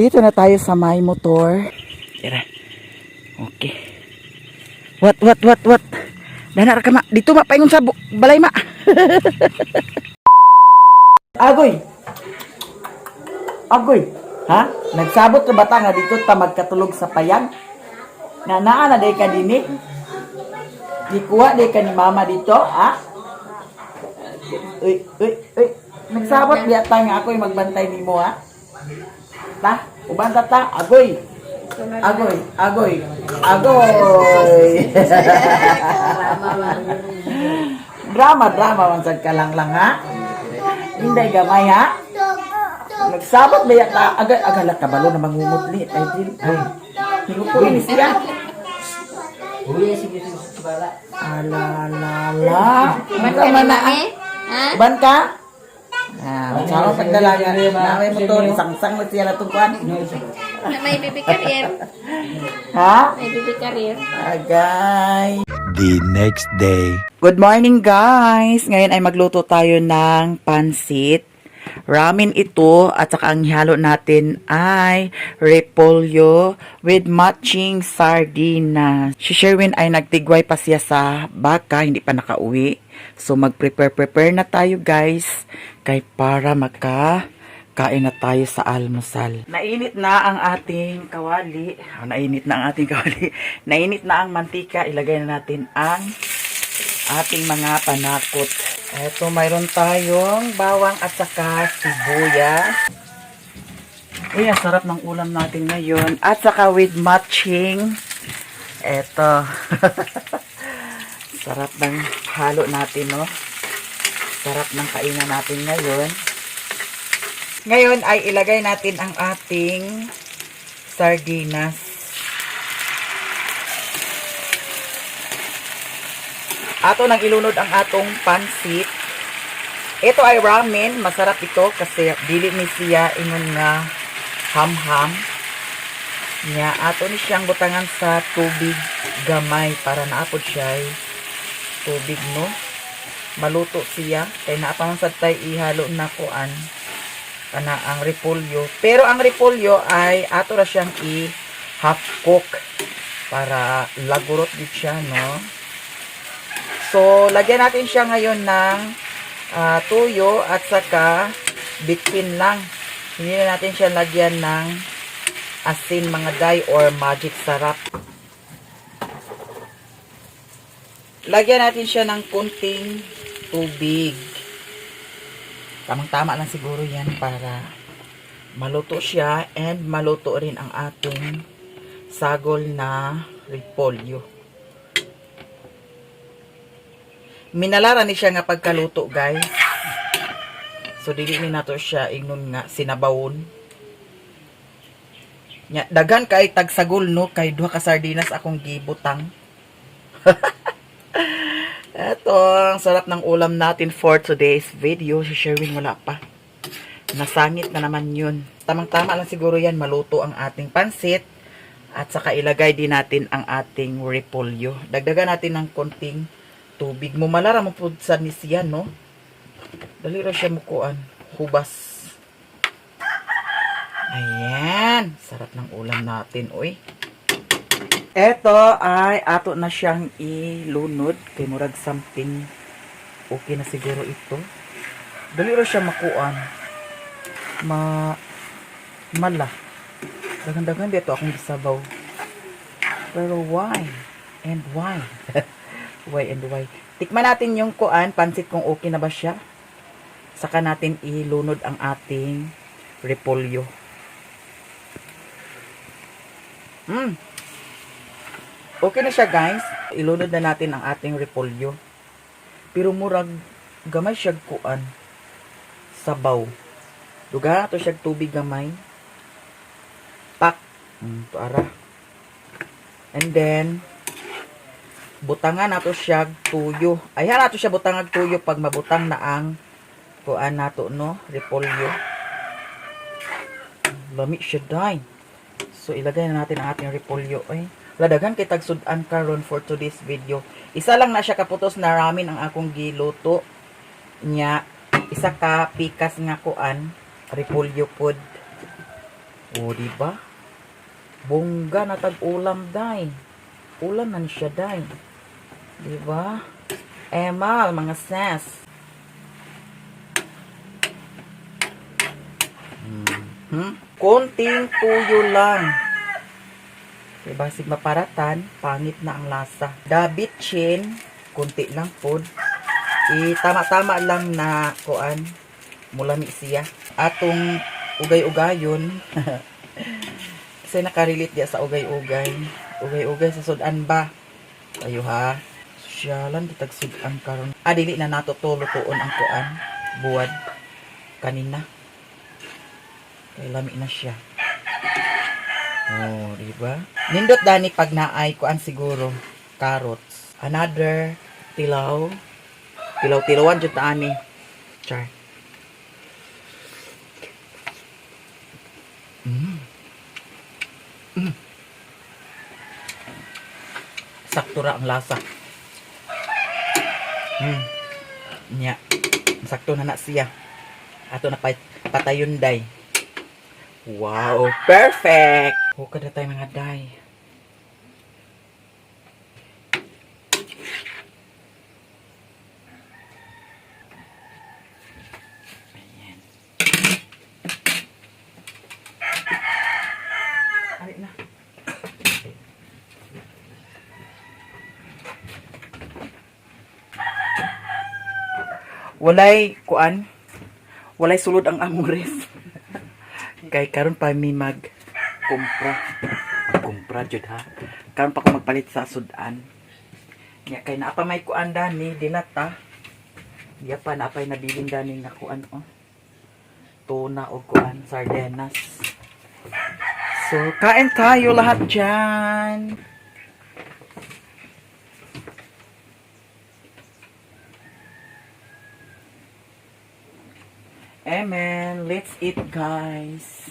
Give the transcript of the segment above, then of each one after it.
Dito na tayo sa may motor. Tira. Okay. What? Danar ka ma. Dito ma, paingon sa balay ma. Agoy. Ha? Nagsabot ka bata nga dito ta magkatulog sa payag? Nga naa na day ka dini? Di kuha day ka ni mama dito, ha? Uy. Nagsabot biya ta nga ako'y magbantay nimo, ha? Ta? Uban ta ta? Agoy. Drama man sad ka lang ha? Hinday gamay, ha? Nagsabot biya ta agala kabalo na mangumutli. Ay, hinupo ni siya. Uy, sige bala. Alala. Ban ka ni mami? Ha? Uban ka? Sama pagdalaga. Namay mo to, sangsang mo siya natungkuan. Na may baby career. Ha? May baby career. Agay. The next day. Good morning guys! Ngayon ay magluto tayo ng pansit. Ramen ito at saka ang halo natin ay repolyo with matching sardinas. Si Sherwin ay nagtigway pa siya sa baka, hindi pa nakauwi. So mag-prepare na tayo guys kay para kain na tayo sa almusal. Nainit na ang ating kawali. Nainit na ang mantika. Ilagay na natin ang ating mga panakot. Eto, mayroon tayong bawang at saka sibuyas. Uy, ang sarap ng ulam natin ngayon. At saka with matching. Eto. Sarap ng halo natin, no? Sarap ng kainan natin ngayon. Ngayon ay ilagay natin ang ating sardinas. Ato nang ilunod ang atong pansit. Ito ay ramen. Masarap ito kasi dili ni siya ingon nga ham-ham. Nya ato ni siyang butangan sa tubig gamay para naapod siya ay tubig, no? Maluto siya. Kaya naapaman sa tay ihalo na kuan. Kana ang repolyo. Pero ang repolyo ay ato ra siyang i-half cook para lagurot gid siya, no? So, lagyan natin siya ngayon ng tuyo at saka bitpin lang. Hindi na natin siya lagyan ng asin mga day or magic sarap. Lagyan natin siya ng kunting tubig. Tamang-tama lang siguro yan para maluto siya and maluto rin ang ating sagol na repolyo. Minalara ni siya nga pagkaluto, guys. So, dili ni nato siya ingnon nga sinabawon. Nya, daghan kay tagsagol, no? Kay duha ka sardinas akong gibutang. Eto, ang sarap ng ulam natin for today's video. Si Sherwin wala pa. Nasangit na naman yun. Tamang-tama lang siguro yan. Maluto ang ating pansit. At saka ilagay din natin ang ating repolyo. Dagdagan natin ng konting tubig. Mumalara mo po sa nisyan, no? Dali ra siya mukuan. Hubas. Ayan. Sarap ng ulam natin, uy. Eto ay ato na siyang ilunod. Kay murag something okay na siguro ito. Dali ra siya makuan. Mala. Dagan-dagan dito akong gisabaw. Pero why? And why? Why? Tikman natin yung kuan, pansit kung okay na ba siya. Saka natin ilunod ang ating repolyo. Okay na siya, guys. Ilunod na natin ang ating repolyo. Pero murag gamay siya kuan. Sabaw. Duga to siya tubig gamay. Pak. Para. And then butangan nato siya tuyo. Ayan nato siya butangan tuyo pag mabutang na ang kuan nato, no? Repolyo. Lami siya dai. So ilagay na natin ang ating repolyo. Ay, ladagan kay tagsudan karon for today's video. Isa lang na siya kaputos na ramen ang akong giluto. Nya isa ka pikas nga kuan repolyo pod. O, di ba? Bongga na tag-ulam, day. Ulam na siya, day. Di ba? Emal, mga ses. Konting tuyo lang. Diba, sig maparatan, pangit na ang lasa. Dabitchin, konti lang pod. Tama-tama lang na kuan, mulami siya. Atong ugay-ugayon, kasi nakarelate dia sa ugay-ugay. Ugay-ugay sa sudan ba? Ayo ha. Sosyalan, kitag sudan karon. Dili na nato to lutuon ang kuan. Buwad. Kanina. Kay lami na siya. Oh, diba? Nindot dani pag naay kuan siguro carrots. Another tilaw. Tilaw-tilawan jud ta ani. Char. Sakto ra ang lasa. Nya. Sakto na siya. Ato na patayon day. Wow, perfect! Hukad na tayo mga day. Ayan. Alit na. Walay, kuan? Walay sulod ang among ref. Kay karon pa mi kumpra jud ha. Karon pa ko magpalit sa sudan. Nya kay naa pa may kuan dani dilata. Iya pa naa pay nabiling dani nga kuan tuna o kuan sardenas. So kain tayo lahat diyan. Amen. Let's eat, guys.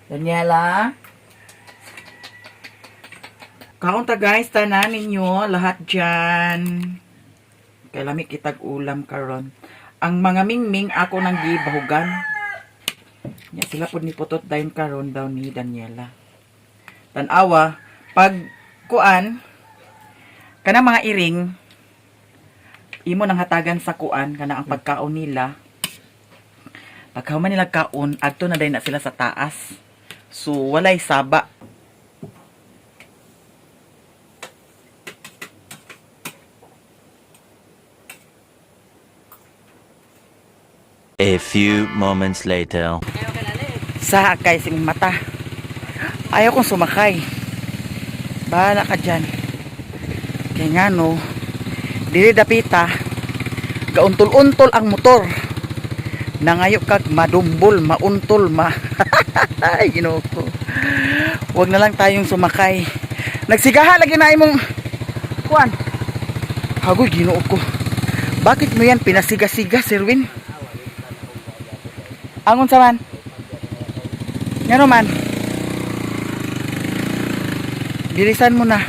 Daniela. Kaunta guys, tanan ninyo lahat dyan. Kay lami kitag ulam karon. Ang mga mingming ako nang gibahugan. Ya sila pud ni putot dayon karon daw ni Daniela. Tanawa, pag kuan, kana mga iring, imo nang hatagan sa kuan, kana ang pagkaon nila, pagkahuman nila kaon, adto na dayon na sila sa taas. So, walay saba. A few moments later. Sa kay sing mata. Ayaw kong sumakay. Bahala ka dyan. Kaya nga no, dili dapita, gauntol-untol ang motor. Nangayo kag madumbol, mauntol, Ay, ginoo ko. Huwag na lang tayong sumakay. Nagsigaha lagi na imong kuan. Hagoy, ginoo ko. Bakit mo yan pinasiga-siga, Sirwin? Angon sa man? Nga man? Bilisan mo na.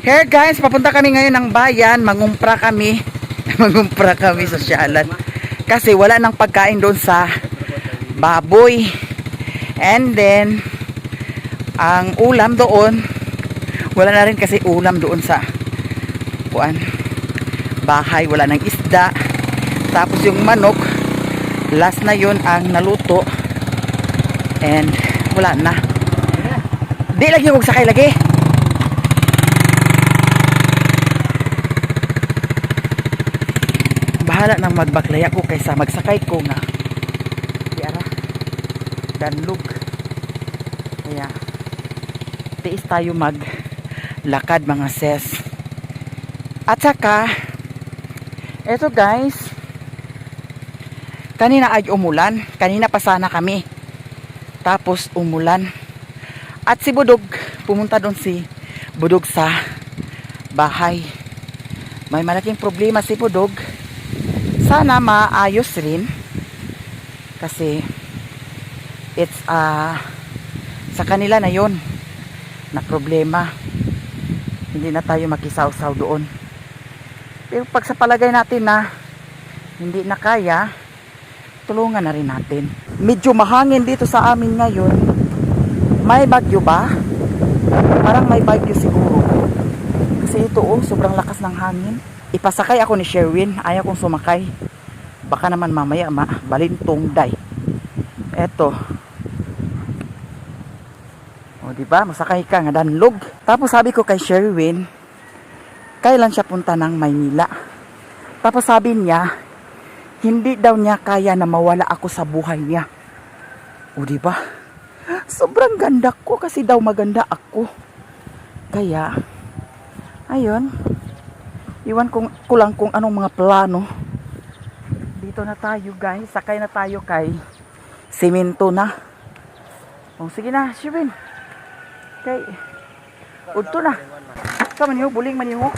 Here guys, papunta kami ngayon ng bayan. Mangumpra kami. Mangumpra kami sa syalan. Kasi wala nang pagkain doon sa baboy. And then, ang ulam doon, wala na rin kasi ulam doon sa kuan, bahay. Wala nang isda. Tapos yung manok, last na yun ang naluto. And wala na. Di lagi huwag sakay lagi. Bahala nang magbaklaya ko kaysa magsakay ko nga. Yara. Danlog. Kaya tiis tayo maglakad mga ses. At saka eto guys, kanina ay umulan. Kanina pa sana kami. Tapos umulan. At si Budog, pumunta doon si Budog sa bahay. May malaking problema si Budog. Sana maayos rin. Kasi it's sa kanila na yon na problema. hindi na tayo makisawsaw doon. Pero pag sa palagay natin na hindi na kaya, tulungan na rin natin. Medyo mahangin dito sa amin ngayon. May bagyo ba? Parang may bagyo siguro. Kasi ito sobrang lakas ng hangin. Ipasakay ako ni Sherwin. Ayaw kong sumakay. Baka naman mamaya balintong day. Eto. O diba? Masakay ka nga danlog. Tapos sabi ko kay Sherwin, kailan siya punta ng Maynila? Tapos sabi niya, hindi daw niya kaya na mawala ako sa buhay niya. O diba? Sobrang ganda ko kasi daw maganda ako. Kaya, ayun. Iwan ko lang kung anong mga plano. Dito na tayo guys. Sakay na tayo kay simento na. O sige na, Sherwin. Kay, udto na. Ka man yung buling man yung.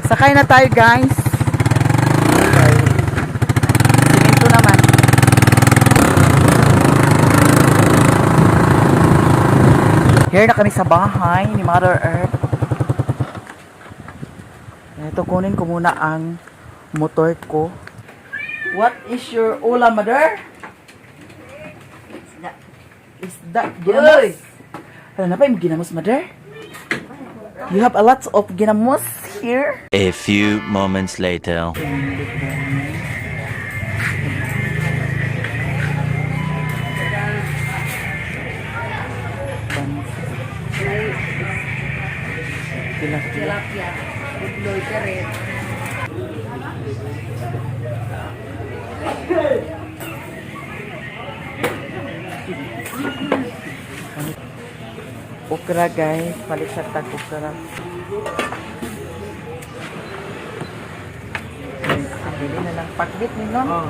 Sakay na tayo guys. Okay. Simento naman. Here na kami sa bahay ni Mother Earth. Ito, kunin ko muna ang motor ko. What is your ulam, Mother? Isda. Ginamos. Ano na pa yung ginamos, Mother? You have a lot of ginamos here. A few moments later. Tilapia. Bugloy ka rin. Okra guys, palit sa tag okra. Bili na lang pagbit ni no? Oh.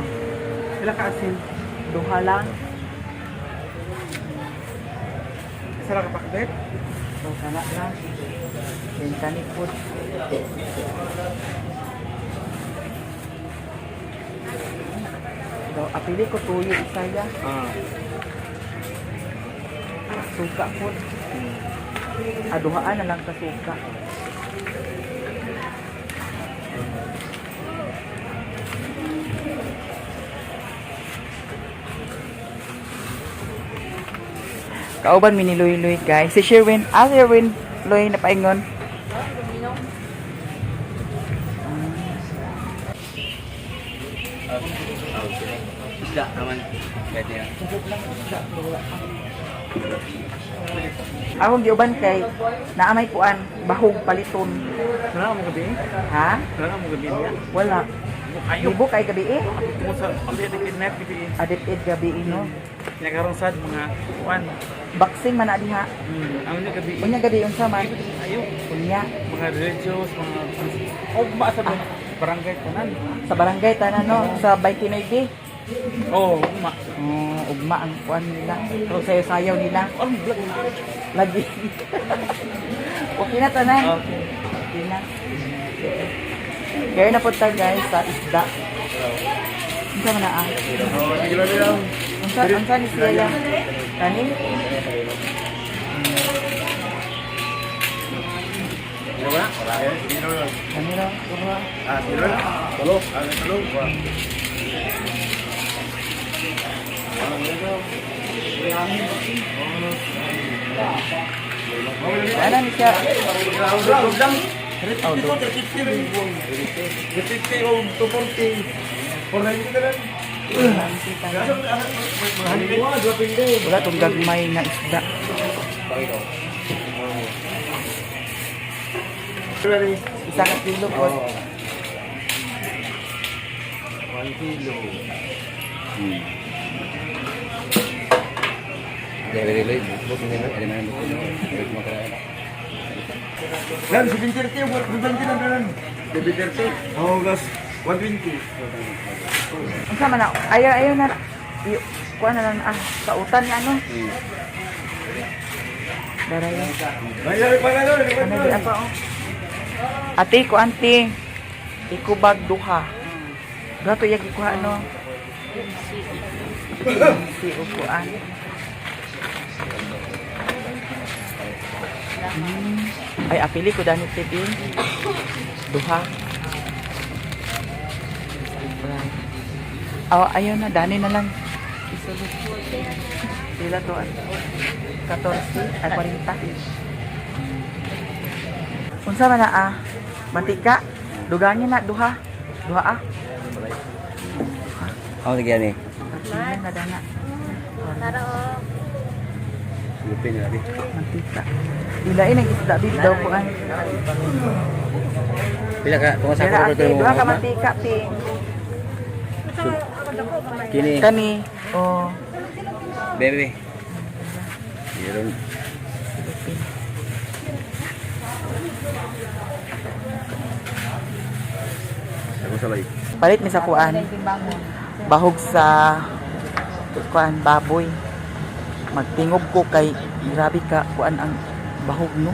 Sila ka asin. Duha lang. Sila ka pakbet. So, sana lang. Then tani food. So, apili ko tuyo isaya. Suka food. Aduhaan na lang ka suka. Kauban miniluy-luy guys. Si Sherwin, Sherwin, Loy na paingon. Isda naman. Pwede yan. Akong giuban kay naamay puan bahog paliton. Sala mo gabi? Ha? Sala mo gabi niya? Wala. Ayok. Libo kay gabi eh. Mo sa pamilya ng kidnap gabi. Adit-id gabi no. Nagkaroon sad mga kuan. Boxing man na diha. Ang niya gabi. Unya gabi unsa man? Ayok. Unya Mga religious, mga ugma sa barangay tanan. sa barangay tanan no sa 29B. Oh, ugma. Oh, ugma ang kuan nila. Pero sayaw nila. Ang black. Lagi. Okay na tanan. Okay. Okay na. Kaya na po tayo guys sa isda. Unsa man na ah? Unsa ni siya? Kani? Kani ra? Ano ni siya? Oh, do. Wala tong gagmay nga isda. Isa ka kilo po. 1 kilo. Gan, 730 yung 120 lang ganun. 730? Oo, gas. 120. Unsa man na? Ayaw na. Kuha na lang sa utan nga ano. Daray. Mayroon pa nga doon. Ano di apa oh. Ate ko auntie. Ikubag duha. Gato yag ikuha ano. Si upuan. Ay, apili ko dani tibin. Duha. Oh, ayaw na. Dani na lang. Isulot. Sila to. 14 ay 40. Unsa man na Mantika. Dugangin na. Duha. Duha Ako na gani. Ayan na dana. Tara o. Lupin na natin. Mantika. Ilain ang isda bit daw po an. Pila ka, kung sa Dira ako ate, duha ka mantika ping. Kini. Kani. Oh. Bebe. Meron. Ako sabay. Palit mi sa kuan. Bahog sa kuan baboy. Magtingog ko kay grabe ka kuan ang bahog no.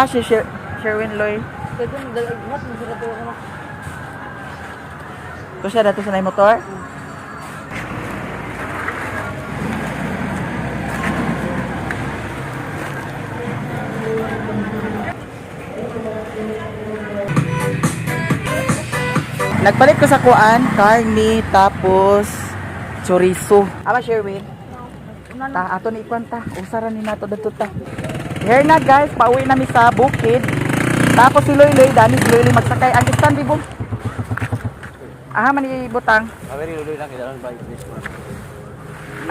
Si Sherwin Loy. Ito siya dato sa nay motor. Nagpalit ko sa kuan, karni, tapos chorizo. Ama Sherwin. Ato ni ikuan ta. Usaran ni nato dito ta. Here na guys, pauwi na mi sa bukid. Tapos si Loy Dani si Loy magsakay. Ang stand di bum. Man ibutang. Very luloy lang kita lang ba.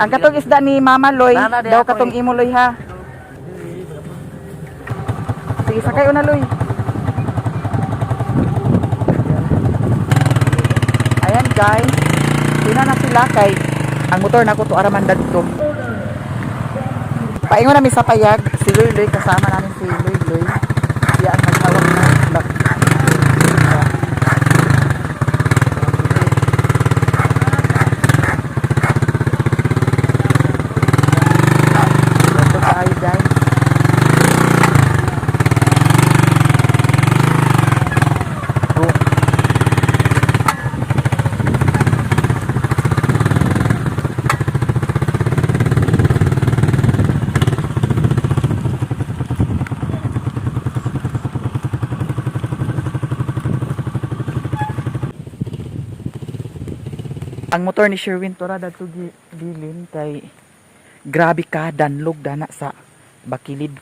Ang katong isda ni Mama Loy, daw katong imo Loy ha. Sige, sakay una Loy. Ayan guys, sina na sila kay ang motor na ko to araman dadto. Paingon namin sa payag, si Loy kasama namin si Loy. Siya ang naghawak ng isda. Ito tayo guys. Go. Ang motor ni Sherwin tora dato bilin kay grabe ka danlog dana sa bakilid.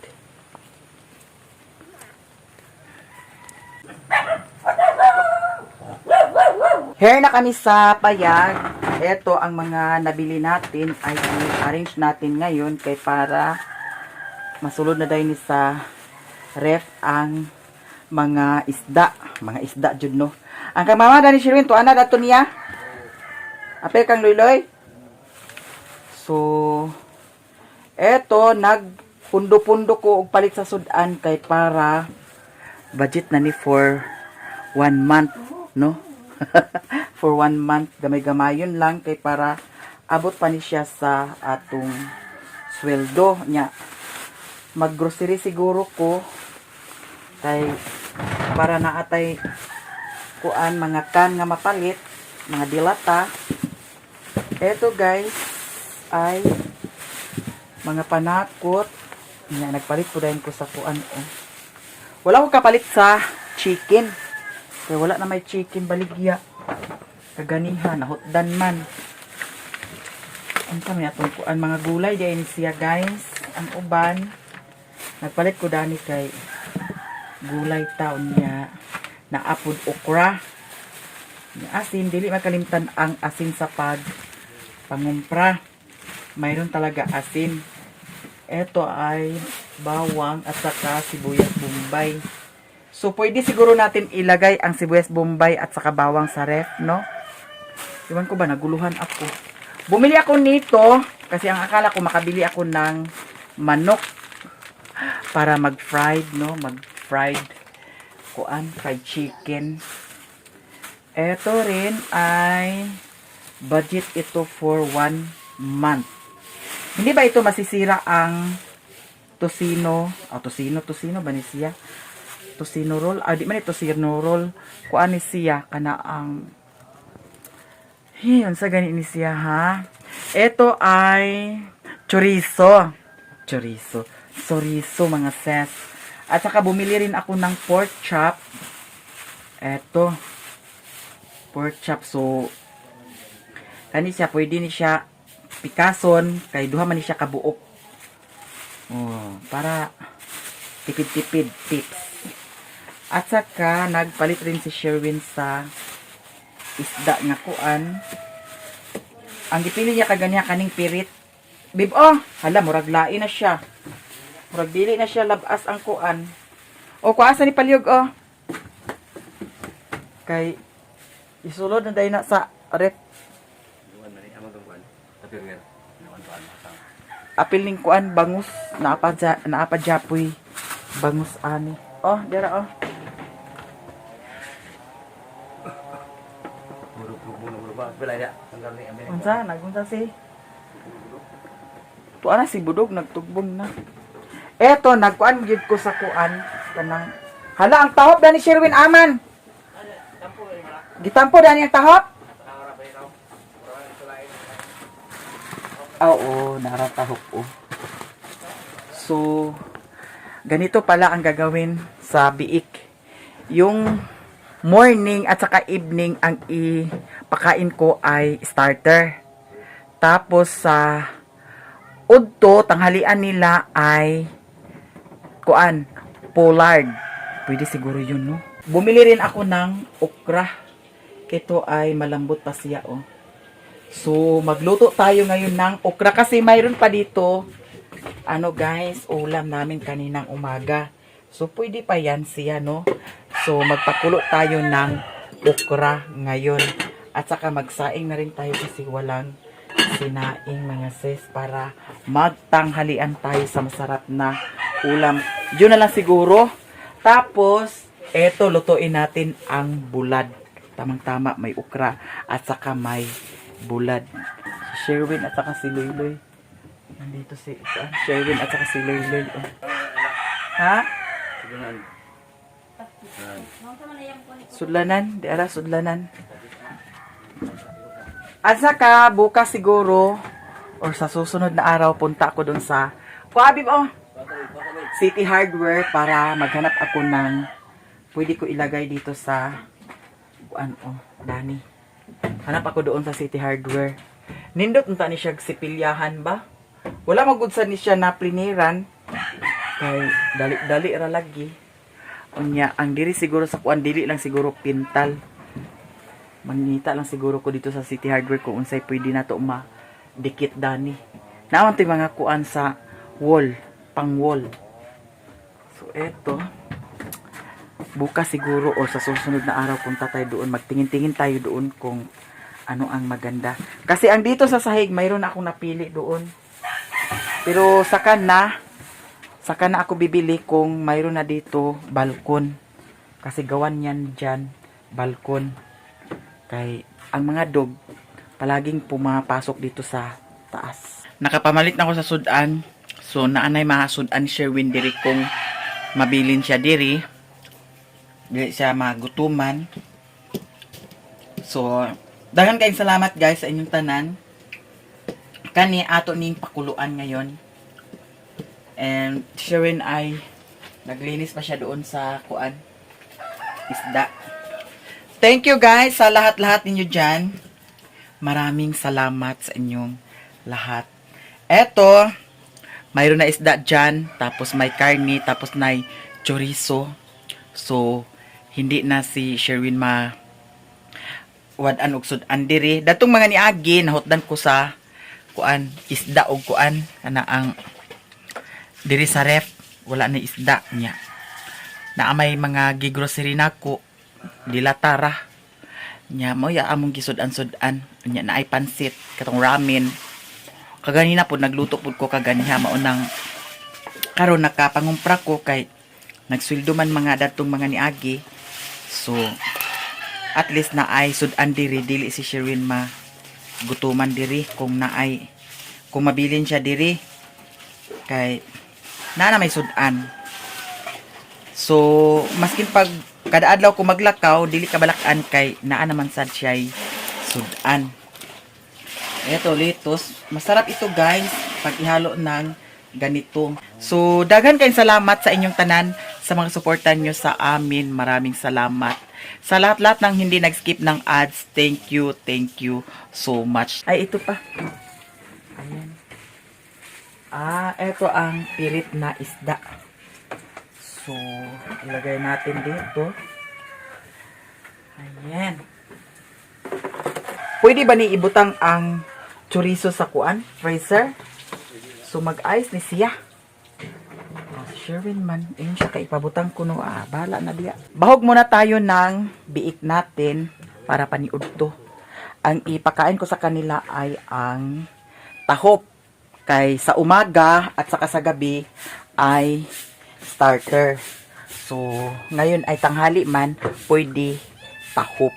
Here na kami sa payag. Ito ang mga nabili natin ay i-arrange natin ngayon kay para masulod na dahil sa ref ang mga isda jud no. Ang kang mama dani Sherwin to ana dato niya. Apel kang Loy. So, eto, nagpundo-pundo ko og palit sa sudan kay para budget na ni for 1 month, no? For 1 month, gamay-gamayon lang kay para abot pa ni siya sa atong sweldo niya. Mag-grocery siguro ko kay para naatay kuan mga kan nga mapalit, mga dilata. Eto guys ay mga panakot. Nga, nagpalit po dahil ko sa kuan. Wala ko kapalit sa chicken. Kaya wala na may chicken baligya. Kaganihan, nahutdan man. Ang kami atong kuan mga gulay dahil siya guys. Ang uban. Nagpalit ko dani kay gulay taon niya na apod okra. Asin, dili makalimtan ang asin sa pangumpra. Mayroon talaga asin. Ito ay bawang at saka sibuyas bombay. So, pwede siguro natin ilagay ang sibuyas bombay at saka bawang sa ref, no? Iwan ko ba, naguluhan ako. Bumili ako nito kasi ang akala ko makabili ako ng manok para mag-fried, no? Mag-fried fried chicken. Ito rin ay budget ito for 1 month. Hindi ba ito masisira ang tosino ba ni siya? Tosino roll, di man ito tosino roll. Kuan ni siya, kana ang, yun sa gani ni siya ha. Ito ay chorizo. Chorizo mga ses. At saka bumili rin ako ng pork chop. Eto. Pork chop. So, kani siya, pwede ni siya pikason. Kay duha man ni siya kabuok. Oh, para tipid-tipid tips. At saka, nagpalit rin si Sherwin sa isda nga kuan. Ang gipili niya kaganya kaning pirit. Bib, hala, murag lain na siya. Murag dili na siya labas ang kuan. Kuasa ni palyog, Kay, isulod na dahil na sa rep. Apil ning kuan, bangus. Naapa japoy. Bangus ani. Dira, Nagunsa si. Tuwa na si Budog, nagtugbong na. Eto, nagkuan gid ko sa kuan. Kanang, hala, ang tahop na ni Sherwin Aman. Gitampo na niyang tahop? Oo, naratahop oh. So, ganito pala ang gagawin sa biik. Yung morning at saka evening ang ipakain ko ay starter. Tapos sa udto, tanghalian nila ay kuan, pollard. Pwede siguro yun, no? Bumili rin ako ng okra. Ito ay malambot pa siya, So, magluto tayo ngayon ng okra kasi mayroon pa dito, guys, ulam namin kaninang umaga. So, pwede pa yan siya, no? So, magpakulo tayo ng okra ngayon. At saka magsaing na rin tayo kasi walang sinaing mga sis para magtanghalian tayo sa masarap na ulam. Yun na lang siguro. Tapos, eto, lutuin natin ang bulad. Tamang-tama, may ukra at saka may bulad. Si Sherwin at saka si Loyloy. Nandito si Sherwin at saka si Loyloy. Ha? Sudlanan? Di ara, sudlanan. At saka, bukas siguro, or sa susunod na araw, punta ako dun sa, Kuabib, City Hardware para maghanap ako ng, pwede ko ilagay dito sa, Dani. Hanap ako doon sa City Hardware. Nindot unta ni siya sipilyahan ba? Wala magudsan ni siya na pliniran. Kay dali-dali ra lagi. Unya, ang diri siguro sa kuan dili lang siguro pintal. Mangita lang siguro ko dito sa City Hardware kung unsay pwede na to dikit dani. Naman to mga kuan sa wall, pang wall. So eto, bukas siguro or sa susunod na araw punta tayo doon, magtingin-tingin tayo doon kung ano ang maganda. Kasi ang dito sa sahig, mayroon akong napili doon. Pero saka na ako bibili kung mayroon na dito balkon. Kasi gawan yan dyan, balkon. Kay ang mga dog, palaging pumapasok dito sa taas. Nakapamalit na ako sa sudan. So, naanay mga sudan ni Sherwin diri kung mabilin siya diri. Dili siya magutuman. So, daghang kayong salamat guys sa inyong tanan. Kani ato ning pakuluan ngayon. And Sherwin ay naglinis pa siya doon sa kuan isda. Thank you guys sa lahat-lahat ninyo dyan. Maraming salamat sa inyong lahat. Eto, mayroon na isda dyan, tapos may karni, tapos na chorizo. So, hindi na si Sherwin wadan og sudan diri. Datong mga niagi nahutdan ko sa kuan isda og kuan ana ang diri sa ref wala na isda niya. Na may mga gigrocery nako dilatara nya mo ya among gisudan-sudan nya na ay pansit katong ramen. Kaganina po nagluto pud ko kaganiha mao nang karon nakapangumpra ko kay nagsweldo man mga datong mga niagi. So, at least na ay sudan diri, dili si Sherwin gutuman diri kung mabilin siya diri. Kay na may sudan. So, maskin pag kada adlaw ko maglakaw, dili ka balakan kay naa naman sad siya'y sudan. Eto, litos. Masarap ito guys, pag ihalo ng ganito. So, daghan kayong salamat sa inyong tanan sa mga suportan nyo sa amin. Maraming salamat. Sa lahat-lahat ng hindi nag-skip ng ads, thank you so much. Ay, ito pa. Ayan. Eto ang pirit na isda. So, ilagay natin dito. Ayan. Pwede ba ni ibutang ang chorizo sa kuan? Freezer? So, mag-ice ni siya. Si Sherwin man. Ayun siya kay ipabutang kuno. Bahala na diya. Bahog muna tayo ng biik natin para paniud to. Ang ipakain ko sa kanila ay ang tahop. Kay sa umaga at saka sa gabi ay starter. So, ngayon ay tanghali man, pwede tahop.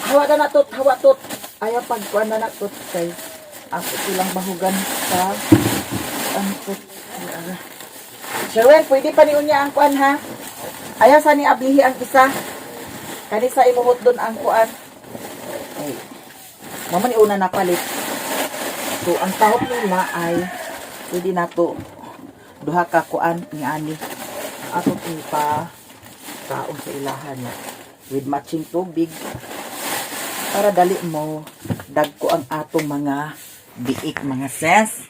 Hawa na tot, hawa tot. Ayaw pagkuhan na tot kay ako ilang bahugan sa ang tot. Sherwin, pwede pa niun niya ang kuan ha? Ayaw sa ni ablihi ang isa. Kani sa imuhot doon ang kuan. Ay. Mama ni una na palit. So, ang tahop nila ay pwede na to duha ka kuan ni ani. Ato ipa kaon sa ilahan niya with matching tubig para dali mo dagko ang atong mga biik mga ses.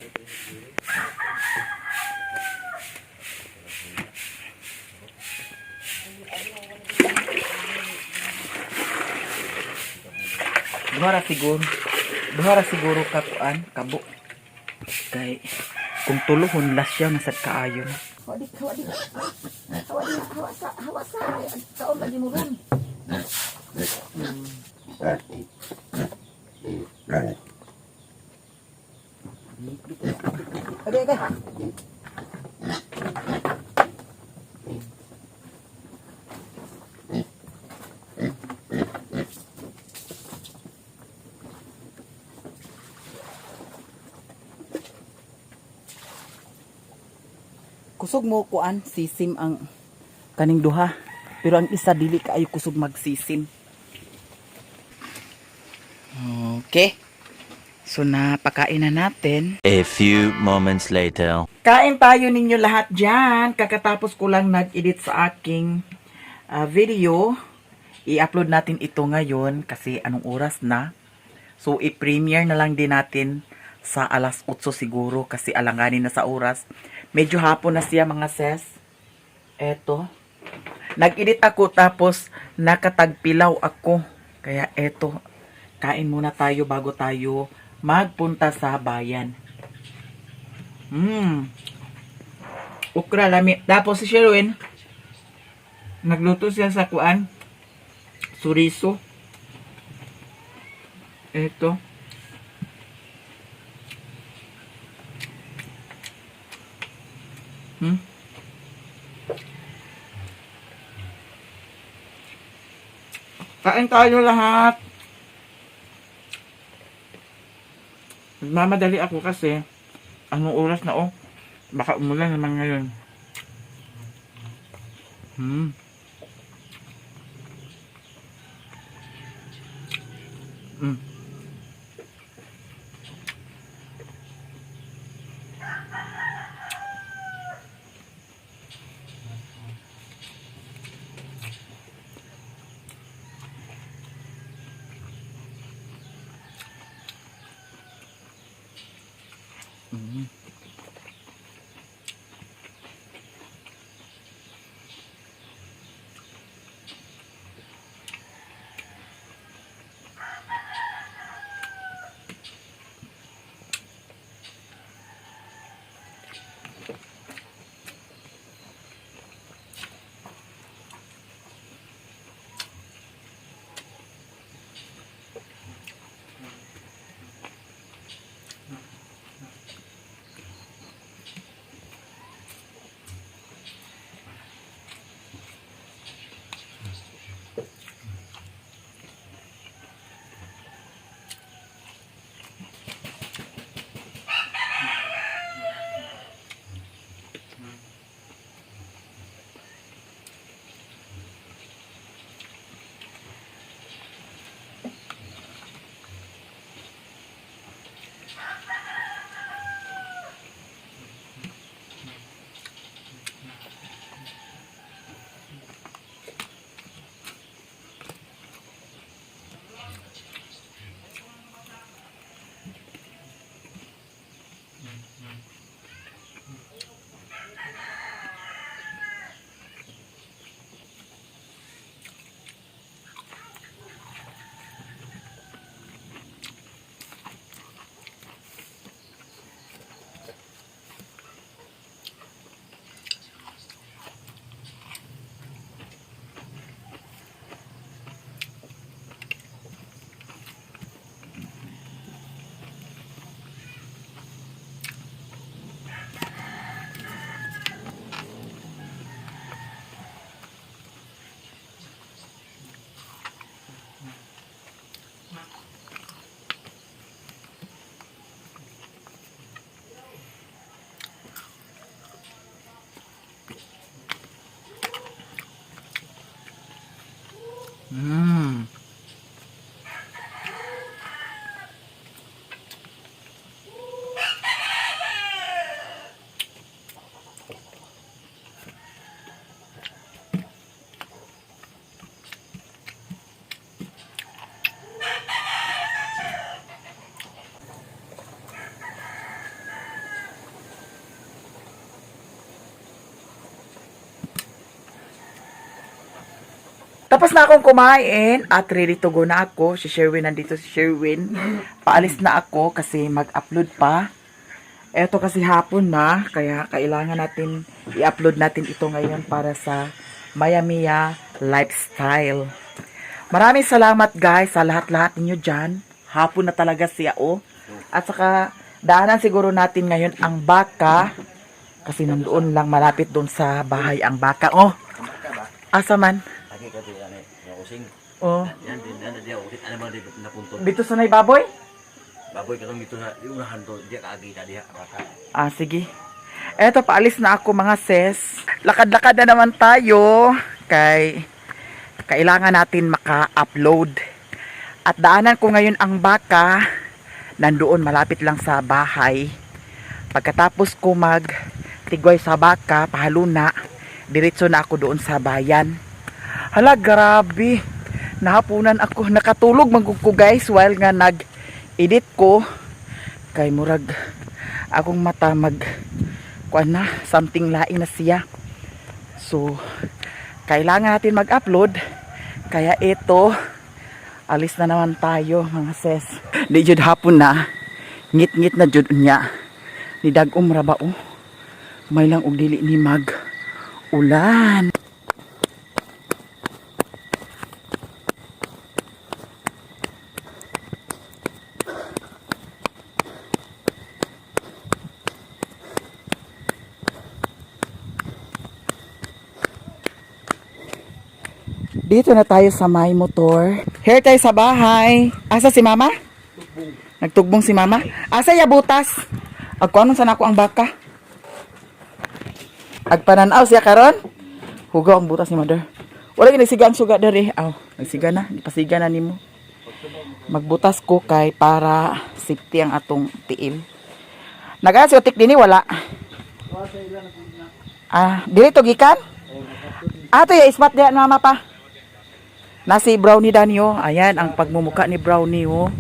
Duhara siguro ka kuan kabo kay kung tulohon lasya masad kaayo na. Hawa sa taon lagi mo ron. Okay. Kusog mo kuan sisim ang kaning duha pero ang isa dili kaayo kusog magsisim. Okay, so napakain na natin. A few moments later. Kain tayo ninyo lahat dyan. Kakatapos ko lang nag-edit sa aking video. I-upload natin ito ngayon kasi anong oras na. So i-premiere na lang din natin sa alas 8 siguro kasi alanganin na sa oras. Medyo hapon na siya mga ses. Eto. Nag-edit ako tapos nakatagpilaw ako. Kaya eto. Kain muna tayo bago tayo magpunta sa bayan. Ukra lami. Tapos si Sherwin, nagluto siya sa kuan. Chorizo. Eto. Kain tayo lahat. Nagmamadali ako kasi anong oras na baka umulan naman ngayon. Mm. Tapos na akong kumain at ready to go na ako. Si Sherwin nandito, si Sherwin. Paalis na ako kasi mag-upload pa. Eto kasi hapon na, kaya kailangan natin i-upload natin ito ngayon para sa Maya Mia Lifestyle. Maraming salamat guys sa lahat-lahat ninyo dyan. Hapon na talaga siya oh. At saka daanan siguro natin ngayon ang baka. Kasi nandoon lang malapit doon sa bahay ang baka. Oh, asa man? Lagi ka din ano, using. Oh, Yan din dia ulit ano man dito napunto. dito sa nay baboy? Baboy ka dito na unahan to, dia kaagi na dia baka. Ah, sige. Eto, paalis na ako mga sis. Lakad-lakad na naman tayo. Kailangan natin maka-upload. At daanan ko ngayon ang baka. Nandoon, malapit lang sa bahay. Pagkatapos ko magtigway sa baka, pahaluna, diretso na ako doon sa bayan. Hala, grabe. Nahapunan ako. Nakatulog magug ko guys while nga nag-edit ko. Kay murag akong mata kuan na, something lain na siya. So, kailangan natin mag-upload. Kaya ito, alis na naman tayo mga sis. Di jud hapon na. Ngit-ngit na jud niya. Ni dag-om ra ba oh. May lang og dili ni mag ulan. Dito na tayo sa may motor. Here tayo sa bahay. Asa si mama? Nagtugbong si mama. Asa ya butas? Agkuanon sa nako ang baka. Agpananaw siya karon. Hugaw ang butas ni mother. Wala gyud nagsiga ang suga dere. Aw, nagsiga na, ipasiga na nimo. Magbutas ko kay para safety ang atong tiil. Naga si otik dinhi wala. Ah, dili to gikan? Ato ya ispat diha mama pa. Nasi brownie danyo. Ayan ang pagmumuka ni brownie oh.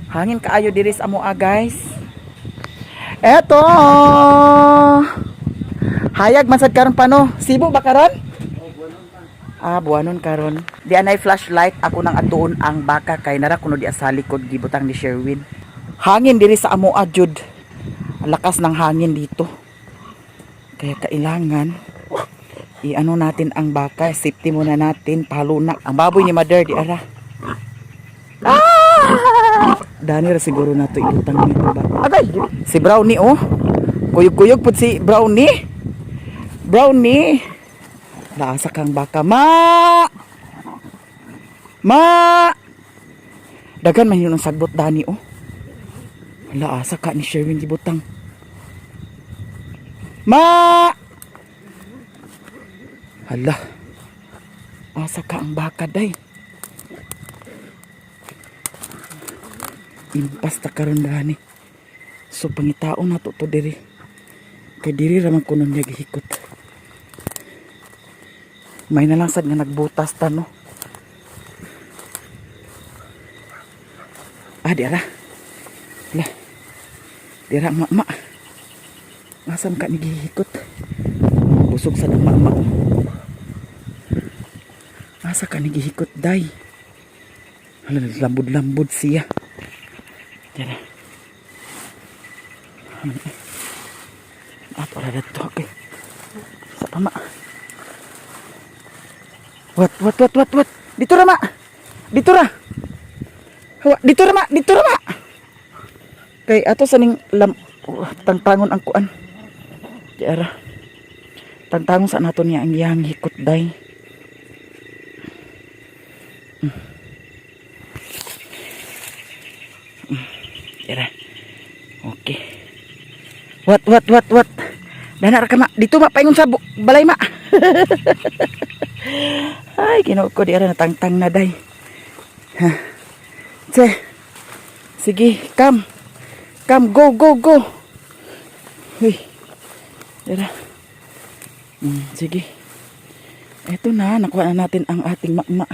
Hangin kaayo diri sa amoa guys. Eto. Hayag man sad karon pa no. Sibo ba karon? Ah, buwanon karon. Di anay flashlight ako nang atuon ang baka kay nara kuno di sa likod gibutang ni Sherwin. Hangin diri sa amoa jud. Ang lakas ng hangin dito. Kaya kailangan i-ano natin ang baka, safety muna natin, palunak. Ang baboy ni mother, di ara. Ah! Dani ra siguro na to ilutang nito ba. Agay, si Brownie oh. Kuyog-kuyog pud si Brownie. Brownie. Laasa kang baka. Ma! Dagan man yun ang sagbot Dani oh. Laasa ka ni Sherwin gibutang. Hala. Asa ka ang baka day. Impas ta karon dani. So pangitaon na to diri. Kay diri ra man kuno niya gihikot. May nalangsad nga nagbutas ta no. Ah, di ara. Hala. Di ara mama. Asam ka ni gihikot. Busog sa mama. Asa ka nagihikot day. Hala, lambod-lambod siya. Tara. Ato ra dito. Okay. Sa pama. What? Dito ra ma. Dito ra. Dito ra ma. Kay ato sa ning tangtangon ang kuan. Tara. Tangtangon sa nato niya ang iyang hikot day. Tara. Okay. What? Dana ra ka ma. Dito ma paingon sa balay ma. Ay, kinuot ko di ara natangtang na day. Ha. Che. Sige, come. Come, go, go, go. Uy. Tara. Sige. Eto na, nakuha na natin ang ating makma.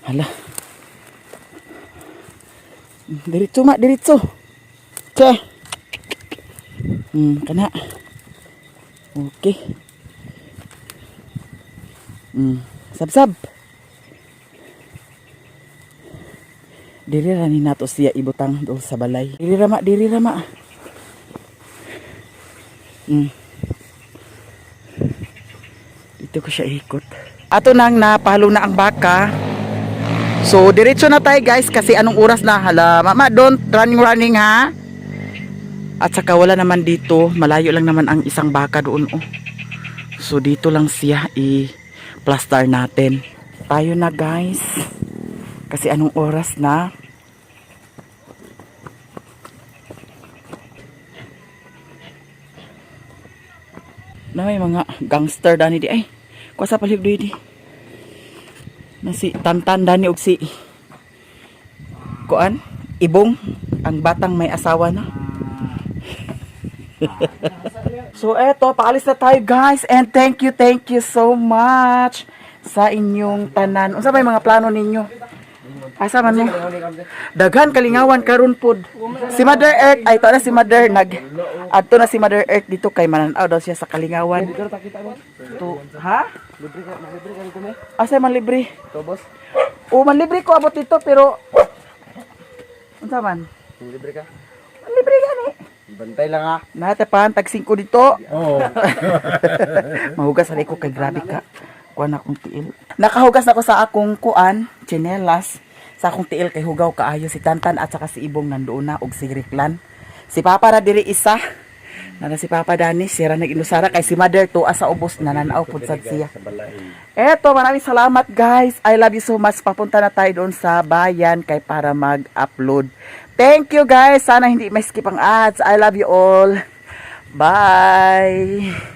Hala. Diretso, mak, diretso. Che. Kana. Okay. Sab-sab. Diri ra ni nato siya ibutang do sa balay. Diri ra, mak, diri ra, mak. Dito ko siya ikot. Ato nang napalo na ang baka. So, diretso na tayo guys kasi anong oras na? Hala, mama, don't running ha. At saka wala naman dito, malayo lang naman ang isang baka doon. Oh. So, dito lang siya i-plaster natin. Tayo na guys. Kasi anong oras na? Na may mga gangster dani di ay. Kuasa paligdo di. Na si Tantan dani og si Kuan, Ibong, ang batang may asawa na. So eto, paalis na tayo guys and thank you so much sa inyong tanan. Unsa may mga plano ninyo? Asa man mo? Daghan kalingawan karon pod. Si Mother Earth ay to na si Mother adto na si Mother Earth dito kay mananaw daw siya sa kalingawan. To, ha? Libre ka dito me. Asa man libre? To boss. O man libre ko abot dito pero unsa man? Libre ka. Libre gani. Bantay lang ha. Natapan tag 5 dito. Oo. Mahugas na ko kay grabe ka. Kuan akong tiil. Nakahugas ako sa akong kuan, tsinelas. Sa akong tiil kay hugaw kaayo si Tantan at saka si Ibong nandoon na og si Riklan. Si Papa ra diri isa. Nana si Papa Dani, sira nag-inusara kay si Mother to asa ubos nananaw pud sad siya. Eto, maraming salamat guys. I love you so much. Papunta na tayo doon sa bayan kay para mag-upload. Thank you guys. Sana hindi may skip ang ads. I love you all. Bye.